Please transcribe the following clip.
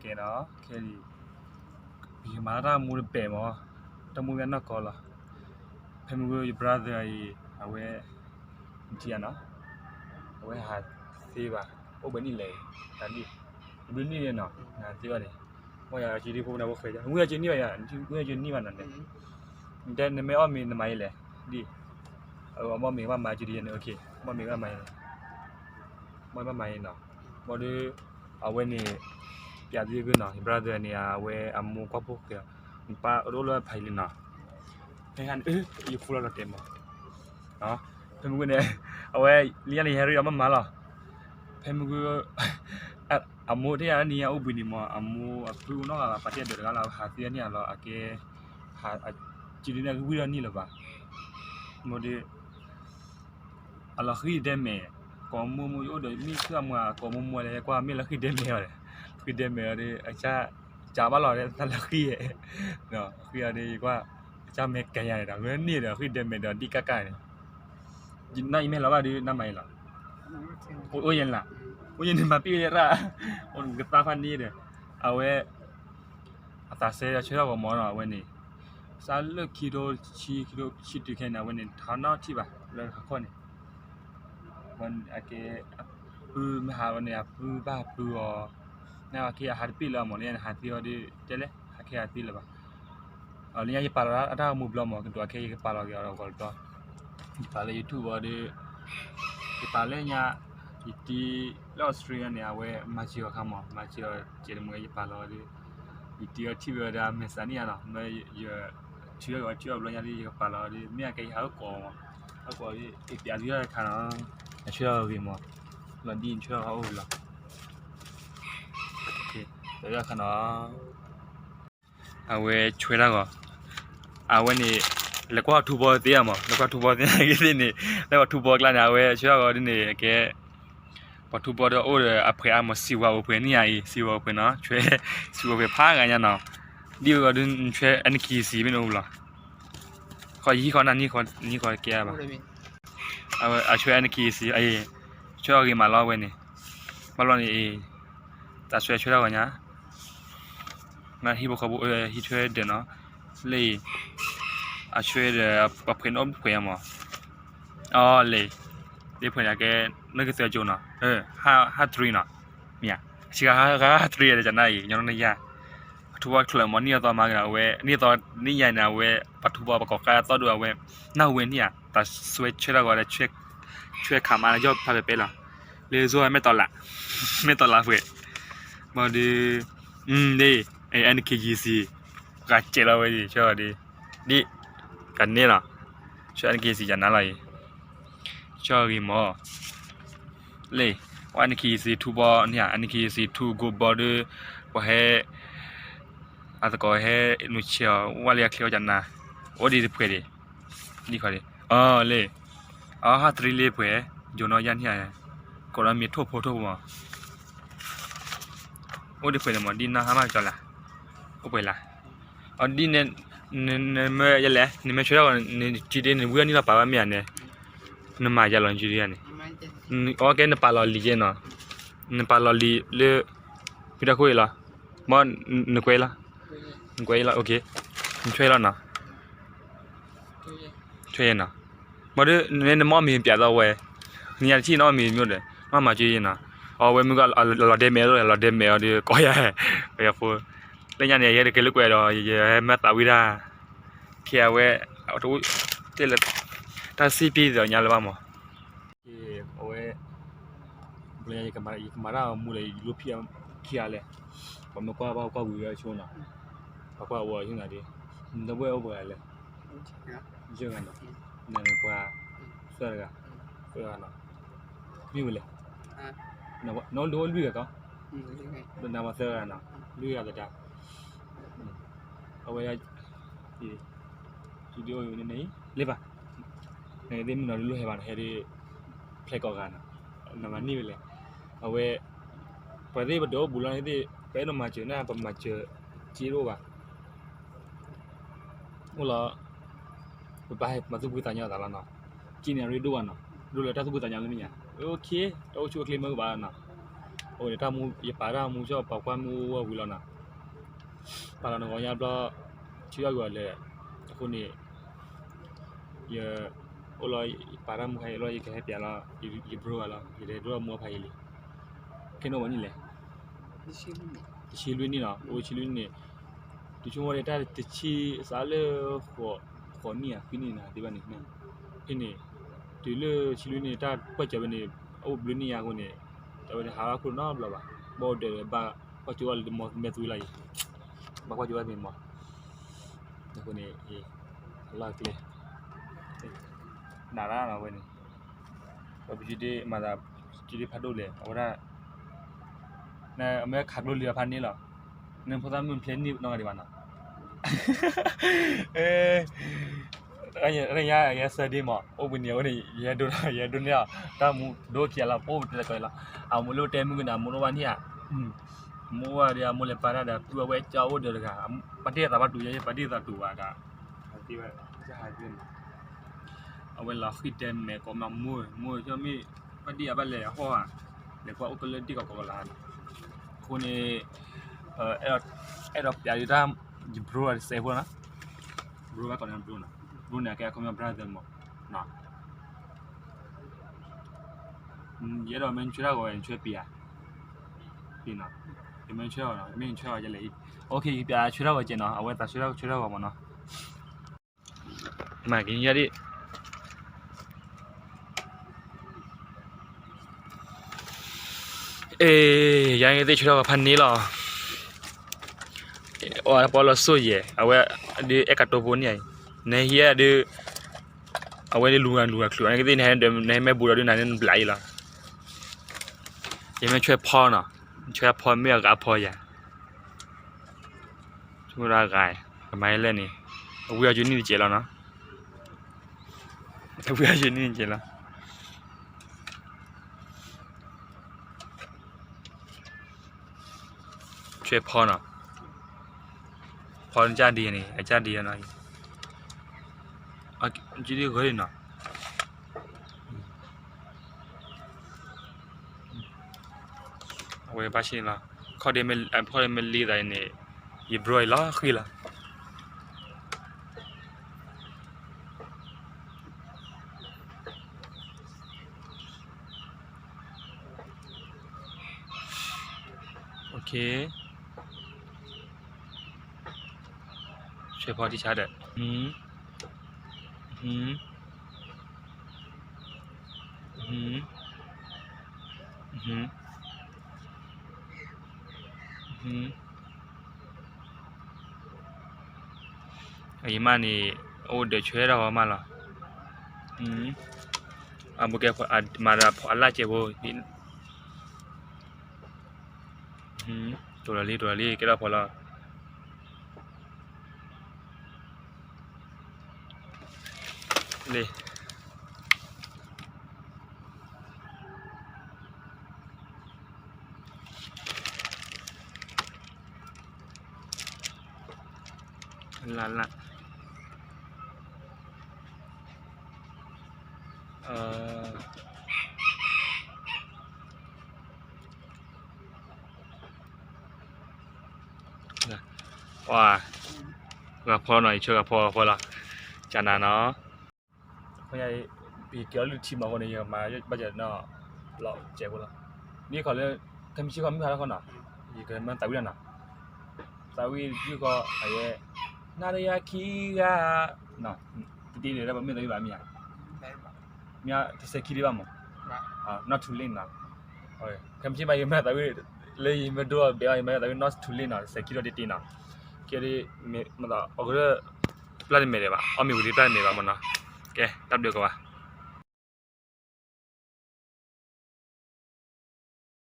ကဲဒီး ခဲအံၤ ယမၤလၢတၢ်မူတဘဲးမး, တၢ်မူဝဲအနီၢ်ကီၢ်လီၤ. ဖဲမုၢ်ဂီၤ ယ brother အံၤ အဝဲ ထံၣ်ဧါနီၤ, အဝဲဟးသ့ဘၣ်, အိၣ်ဘှံးနံၣ်လဲၣ်, တၢ်ဒ် ဘှံးနံၣ်န့ၣ်နီၤ, နဟးသ့ဘၣ်န့ၣ်, မ့ၢ်ယၤက့ဒ်ဖိနၢ်ဖိဃဲ, ဝံၤအက့နံၣ်ဘၣ်ယၤ, ဝံၤအက့နံၣ်ဘၣ်နီၤန့ၣ်, တဲနမ့ၢ်အီၣ်မ့ၤနမၤအံၤလဲၣ်, ဒ် အမ့ၢ်မ့ၤဘၣ်မၤက့ဒ်ယဲန့ၣ်, မ့ၢ်မ့ၤဘၣ်မၤအံၤ, မ့ၢ်ဘၣ်မၤအံၤနီၤ, ဘၣ်ဒီး အဝဲန့ၣ် ပျးသံဂ့ၤနီၤ, ယ brother န့ၣ် အဝဲအမိၢ်ကွၢ်ဖိၣ်ဃဲ, နပၢ်အိၣ်လၢဖးယံၤလံနီၤ, ဖဲဟါန့ၣ် ယဃူလီၤဒီးတဲမး, ဖဲမုၢ်ဂီၤန့ၣ် အဝဲ လၢညါန့ၣ် ယဟဲရ့ဒီးမၤမၤလီၤ, ဖဲမုၢ်ဂီၤ အမိၢ်တ့ၢ်ယၤန့ၣ် အအိၣ်ဘှံးနံၣ်မး, အမိၢ်အပုၢ်အိၣ်နီတဂၤဘၣ်, ပာ်တ့ၢ်အဒၢးတဂၤလီၤ, ဟးသ့န့ၢ်အလီၤ, အကဲ က့ဒ်န့ၣ် ကဝံၣ်ဒီးနံၣ်လၢၤဘၣ်, မ့ၢ်ဒီး အလီၤဃံၢ်ဒဲမဲာ်, ကိးမိၢ်မိၢ်ယအိၣ်ဒီး မ့ၢ်ဆူအမွှၤကိးမိၢ်မိၢ်လဲၣ်, ကွၢ်မ့ၢ်လီၤဃံၢ်ဒဲမဲာ်အီၤဒီး, ဃံၢ်ဒဲမဲာ်အီၤဒီး အကစၢ် ကးဘၣ်လီၤဒီး တၢ်လီၤဃံၢ်, ဃံၢ်အီၤဒီး ယကွၢ် အကစၢ်မဲာ်ကယၤန့ၣ်ဒီး မ့ၢ်န့ၢ်ဒီးဃံၢ်ဒဲမဲာ်ဒီးဒံၣ်ကၣ်ကၣ်န့ၣ်, နမ့ၢ်လီၤဘၣ်ဒီးနမၤအံၤလီၤ, အိၣ်ယဲၢ်လၢ်, အိၣ်ယဲၢ်န့ၣ်မၤပံၣ်ဝဲယဲၢ်ရၣ်, အိၣ်နကသါဖးန့ၣ်ဒီး, အဝဲ အသးစဲဆၢထၢၣ်ဂီၤမးနီၤ အဝဲန့ၣ်, စးလၢခံထိဆံ ခံထိဆံတုၤခဲအံၤန့ၣ် အဝဲန့ၣ် ထီၣ်နီၣ်ထံၣ်ဘၣ်လၢဟီၣ်ခိၣ်န့ၣ်, အကဲ အပုၢ်မ့ၢ်ဟးဝဲန့ၣ် အပုၢ်ဘၣ်ပုၢ်အီၤ, နကဲအဟးတပ့ၢ်လၢအမၤန့ၣ် ဟးသ့အီၤဒီး တဲလဲၣ် ဟးခဲဟးသ့လၢၤဘၣ်, လၢညါယပာ်လီၤအတၢ်ဂီၤမူဘျီမး ကဒိးအခဲယကပာ်လီၤက့ၤအီၤဒီးဂီၤတတီၤ, ယပာ်လၢ YouTube အီၤဒီး ယပာ်လၢညါ, ယတံၤလၢ Australia န့ၣ် အဝဲမၤစၢၤအီၤခါမး မၤစၢၤအီၤ ကဲတမုၢ်ယပာ်လီၤဒီး, ယတံၤအီၤထံၣ်ဝဲဒီးအမဲာ်သးန့ၣ်ဧါနီၤ, မ့ၢ်ယထံၣ်အီၤထံၣ်အီၤဘျီညါဒီး ယကပာ်လီၤဒီး မ့ၢ်အကဲယဟးအိၣ်ကိးမး, ဟးအိၣ်ကိးဒီး ယပျးသုတၢ်တခါနီၤ, အဆၢထၢၣ်ဂ့ၤမး, လီၤဒ်နဆၢထၢၣ်ဟးအိၣ်လီၤ, တၢ်တခါနီၤ အဝဲဆွဲတၢ်ဂီၤ, အဝဲန့ၣ် လဲၤကွၢ်ထူဘီသ့ဧါမး လဲၤကွၢ်ထူဘီသ့ဂ့ၤသ့ၣ်န့ၣ် လဲၤကွၢ်ထူဘီကျါန့ၣ် အဝဲဆွဲတၢ်ဂီၤဒ်န့ၣ် အကဲ ပှၤထူဘီဒီးအိၣ်ဒီးအဖှဲးအါမး စံးဝဲအိၣ်ဖှဲးန့ၣ်ဧါအံၤ စံးဝဲအိၣ်ဖှဲးနီၤ ဆွဲ စံးဝဲအိၣ်ဖှဲးဖးဂၤညါနီၤ, ဒ်ဝဲဂီၤဒ်နဆွဲ NKC မ့ၢ်နအိၣ်ဘျီ, ဃီယဟံၣ်ဃီနၢ်နံၣ်ဃီကဲဘၣ်, အဝဲအဆွဲ NKC အံၤ ဆွဲအီၤဂ့ၤမးလီၤဝဲန့ၣ်, ဘၣ်ဘျီန့ၣ်အံၤ တၢ်ဆွဲဆွဲတၢ်ဂီၤညါ မ့ၢ်ဟံၣ်ဖိဃီဖိ ဟံၣ်ဆွဲဒၢးနီၤ, လၢအံၤ အဆွဲဒီး ပှၤဖှဲးန့ၣ်အိၣ်ဖှဲးမး, အီၤလၢ လၢဖှဲးန့ၣ်ကဲ နကသၢကၠိနီၤ, ဟး three နီၤ, မ့ၢ်ဧါ, ဆံးဃါ high three ဒီးကနၣ်အံၤ ညီနုၢ်နၢ်ယါ, ပှၤထူဘီချၢးမး နံၣ်အသီမၤကဒီး အဝဲ နံၣ်အသီနံၣ်ယါန့ၣ် အဝဲ ပှၤထူဘီပှၤကိးဃါအသီဒိၣ်အဝဲ နၢ်ဟူဝဲန့ၣ်ဧါ, တၢ်ဆွဲဆွဲတၢ်ဂီၤဒီး ဆွဲခးမးလၢယီၢ်ဖျါဖဲဖဲလီၤ, လၢယိၣ်မဲာ်တီၤလး, မဲာ်တီၤလးဖှဲး, ဘၣ်ဒီး ဒ် NKGC ပှၤစဲးလီၤဝဲဒ် ဆွဲအီၤဒ် ဒ် ကန့ၣ်လီၤ, ဆွဲ NKC ယနါလီၤအံၤ, ဆွဲဂ့ၤမး, လၢ ဝဲ NKC ထူဘီန့ၣ်ဧါ, NKC ထူကိးဘီဒီး ပှၤဟဲ အသကိးဟဲနုာ်ဆဲးအီၤ ဝဲလၢအချ့အီၤယနါ, အိၣ်ဒ်တဖှဲးဒံး, ဒ်ခီဒံး, အီၤလၢ အီၤ high three လၢဖှဲး, ယိၤနီၢ်ယါန့ၣ်ဧါ, ကိးဒီးမ့ၢ်ထိၣ်ဖိထိၣ်ဖိမး အိၣ်ဒ်ဖှဲးန့ၣ်မး ဒ်နၢ်ဟါမးကၠီလၢ်, အိၣ်ပှဲၤလၢ်, အီၤဒ်န့ၣ်, နမ့ၢ်ယလဲၣ် နမ့ၢ်ဆွဲထီၣ်ဂီၤ နကံဒ့ နဝံၣ်အီၤနံၣ်လီၤပာ်ဘၣ်မ့ၢ်ဧါန့ၣ်, နမၤယၤလီၤနကံဒ့န့ၣ်, အီၤကဲနပာ်လီၤလံာ်က့နီၤ, နပာ်လီၤလံာ်လၢ ဖံတၢ်ခိၣ်အံၤလီၤ, မ့ၢ်နကွဲးလီၤ, နကွဲးလီၤ နဆွဲလီၤနီၤ, ဆွဲနီၤ, မ့ၢ်ဒီး နမ့ၢ်အီၣ်မ့ၤပျးသီဝဲ, နယၤတထံၣ်နအီၣ်မ့ၤမ့ၢ်ဒီး မ့ၢ်မၤက့နီၤ, အီၤဝဲမ့ၢ်ကလီၤဒဲမဲာ်လီၤ လီၤဒဲမဲာ်အီၤဒီး ကိးယၤ, ယဖိ, လၢညါန့ၣ် ယဲတကဲလၢကွဲးဒီး ယဟဲမၤသးဝံၣ်တၢ်, ခဲအဝဲ တအိၣ်တ့ၢ်လၢ တၢ်စံးပံၢ်ဒီးညါလၢၤဘၣ်မး အဝဲ ဘျီညါ ယကမၤတၢ်မူဒီး ယလူၤဖံးခံဂၤလဲၣ်, ပှၤမ့ၢ်ကွၢ်ဘၣ်ကွၢ်ဝံၤဝဲဆိနီၤ, ပှၤကွၢ်အဝဲဆိနၤဒ်, နဒီပုၢ်ဝဲၢ်အိၣ်ပှဲၤဂၤလဲၣ်, ယဲၢ်ဂၤနီၤ, နပှၤ သၢဂၤ, သၢဂၤနီၤ, မ့ၢ်ဝဲလဲၣ်, နအိၣ်ဒိၣ်လွံၢ်ဂၤကီး, နပှၤသၢဂၤနီၤ, လွံၢ်ဂၤသတး အဝဲဒၣ် စတူဒီအိၣ်န့ၣ် လ့ပၢ်, နသ့ၣ်မုၢ်နီၤဒုးလိၣ်ဟဲဘၣ်နီၤ ဟဲဒ် ဖျဲၣ်ကိးဂၤနီၤ, နမၤန့ၢ်ဝဲလဲၣ်, အဝဲ ပှၤသ့ၣ်ပဒိးအိၣ်ဘူးလီၤန့ၣ်သ့ၣ် ပအဲၣ်ဒိးမၤစၢၤန့ၣ် ပမၤစၢၤစ့တအိၣ်ဘၣ်, အိၣ်လီၤ, ပဘၣ်ဟဲမၤသူၣ်ဖှံသးညီသးလီၤနီၤ, က့န့ၣ်အရ့ဒိၣ်ဘၣ်နီၤ, ဒိၣ်လၢတၢ်သူၣ်ဖှံသးညီလၢမ့ၢ်ညါ, အိၣ်ခ့ တၢ်အိၣ်ဆူၣ်အိၣ်ချ့မ့ၢ်ကဘၣ်နီၤ, အဃိန့ၣ် တၢ်မူ ယပာ်တၢ်မူကၠီၣ်ပာ်ကွၢ်မုၢ်အိၣ်ဝဲဝံၤလီၤနီၤ, ပာ်လီၤနဂီၤညါဘျီ ထံအီၣ်ယွၤလဲၣ်, အဃိန့ၣ် ယ အိၣ်လီၤ ယပာ်တၢ်မူခါအံၤလီၤ ယကဟဲပျးလီၤ ယ bro လီၤ ယလဲၤဒိၣ်မူဖးယံာ်လံ, ခဲန့ၣ်အိၣ်ဝဲန့ၣ်လဲၣ်, တဆံလွံၢ်နံၣ်နီၤ အိၣ်တဆံလွံၢ်နံၣ်န့ၣ်, တုၤဆိကမိၣ်န့ၣ် တၢ်တဆံစးလၢ ဃိးနံၣ်ဧါ ခွံနံၣ်န့ၣ် သ့ဘၣ်န့ၣ်, ဖဲန့ၣ် တုၤလၢတဆံလွံၢ်နံၣ် တၢ်ကွၢ်စၢၤဝဲန့ၣ် အိၣ်ဘျုးနံၣ်ညါအဃိန့ၣ်, အဝဲန့ၣ်ဟးဘၣ်ခိၣ်နီတဘျီဘၣ်, ဘၣ်အိၣ်ဒီးဘၣ်ကွၢ်စၢၤဝဲလၢတမီမဲာ်သွံလီၤအံၤ, ဘၣ်ကွၢ်စၢၤဝဲမ့ၢ်မီၤ, အဃိန့ၣ် လီၢ်ကျဲ နးရၣ်နီၤဝဲန့ၣ်, ပပစုဒ့မၤသး စုဒ့ဖးဒိၣ်လဲၣ် အဝဲဒၣ် နမ့ၢ်ခးကျိလံအဖးန့ၣ်လီၤ, နဖိသၣ်မုၣ်ဖျဲးန့ၢ်နီတဂၤဒံးဘၣ်နီၤ, ရညါယဲစၢဒ့မး အိၣ်ဘှံးနံၤအဝဲန့ၣ် ယဲဒိ ယဲဒိန့ၢ်အီၤ တၢ်မူဒိခံဂၤလီၤ ပအိၣ်ပတဲလၢကီလီၤ, အမိၢ်လၢပတဲမုၢ်ကနၣ် အမိၢ်တအိၣ်ဘၣ်န့ၣ်ဧါ, အမိၢ်အိၣ်ဘၣ်ဒီး အမိၢ်လဲၤပာ်တၢ်ဒီး ပုၢ်ဝဲၢ်ကၠီအိၣ်ဒီးတဂၤ, ပာ်တ့ၢ်သးဘၣ်တူၤယဲ ပာ်တ့ၢ်သးတူၤဘၣ်ဒီး အဝဲလီၤဃံၢ်တဲမဲာ်ကိးမး မိၢ် မိၢ် ဆိမ့ၢ် ဘၣ်ဒံၣ်အဘၣ်လဲၤအဟီၣ်ဧါ, လဲၤကွၢ်အိၣ်ကလၢဒ့ၣ်ကီးကီးလီၤ, အဃိန့ၣ် အဲၣ်ဒိးပျးဒုးတၢ် ယ bro တစဲးဖိနီၤ, bro ဘၣ်ကိးန့ၣ် bro နီၤ, bro န့ၣ် အကဲအခီပညီ brother မး, ယအဲၣ်ဒိးမ့ၢ်နဆှၢတၢ်ဂီၤဝဲ နဆှၢပံၤဧါ, ပံၤနီၤ, ယမ့ၢ်ဆှၢအီၤနီၤ မ့ၢ်နဆှၢအီၤယလဲၤအံၤ, အိၣ်ခ့ ယပျးဆှၢတၢ်ဂီၤကဲနီၤ အဝဲသးဆှၢတၢ်ဆှၢတၢ်ဂီၤမးနီၤ မၤက့ၤညါဒံး, အ့ ယၤန့ၣ်သ့ၣ်ဆှၢထီၣ်ကဖးန့ၣ်လီၤ, အီၤပီလီၤစိၣ်ယဲၢ် အဝဲဒုးအဲၣ်ကတိၤဖိန့ၣ်, နဟံးဒုး, အဝဲဒုးလူၤဂၤလူၤဂၤချုး အန့ၣ်ကသ့ၣ်နဟဲဒုး နဟဲမ့ၢ်ဘူးဒီးဒုးနၤန့ၣ်နဘျးအံၤလီၤ, ယမ့ၢ်ဆွဲဖီနီၤ, ဆွဲဖီမ့ၢ်အဂၤဖီယၤ ဆိဒၣ်ဂၤ, ကမၤလဲၣ်န့ၣ်, အဝံအီၤယုနံၣ်တကဲးလီၤနီၤ, အဝံအီၤယုနံၣ်တကဲးလီၤ, ဆွဲဖီနီၤ, ဖီကၢ်ဒံးန့ၣ် အကၢ်ဒံးနီၤ, ကၢ်ဒံးဂၢၢ်နီၤ အဝဲဘၣ်ဆ့ၣ်လီၤ, ခီၣ်ဒ့မ့ၢ်လံသးန့ၣ်, ယဘြီအံၤလီၤဃံလီၤ, ဆွဲဖီတံၢ်ဆါဒီး, အံၤမးန့ၣ် အိၣ်ဒီးဆွဲထီၣ်ဂီၤမးလီၤ, အဘူးကဲမၤဒီးအလၣ်ကဲးဖိ, တိၢ်လီၤလံ တိၢ်လီၤလံ ကဲထီၣ်ဖီလီၤ, လံ လၢ်လၢ်, ပှၤ ဂၤဖီနီၤ ယဆၢဂၤဖီဂၤဖီလီၤ, ကနၤနီၤ, ယကဲအီၤလုၢ်ထံမးအဃိန့ၣ် ယကမၤဘၣ်စၢၤနီၤ, လီၤစဲးဖိလီၤ, မ့ၢ်ခီလၢ ခဲမုၢ်ဆ့ၣ်ခီမုၢ်ဟါလီၤခီနီၤ, ယကမၤသးဝံၣ်လီၤနီၤ, သးဝံၣ်တယုၢ်ဃီ အယဲ နၤဒီးယၤခံဂၤ, တတ့လၢၤဒၣ်ပမ့ၢ်သးဝံၣ်ဘၣ်မ့ၢ်ဧါ, မ့ၢ်တစဲးခံဒံးဘၣ်မး, not too late နီၤ, ခဲမုၢ်ဆ့ၣ်မး ယမၤသးဝံၣ် လၢယမ့ၢ်ဒိအီၤဘဲအီၤ ယမၤသးဝံၣ် not too late နီၤ, စဲးခံဒီးတတ့နီၤ, ကဲဒ် မ့ၢ်မၤသး အကရၢၢ် ပျၢ်တမဲာ်ဒံးဘၣ် အီၣ်မ့ၤဝံၤဒ်ပျၢ်တမဲာ်ဘၣ်မးနီၤ, ကဲ တၢ်ဘျုးကီးဘၣ်.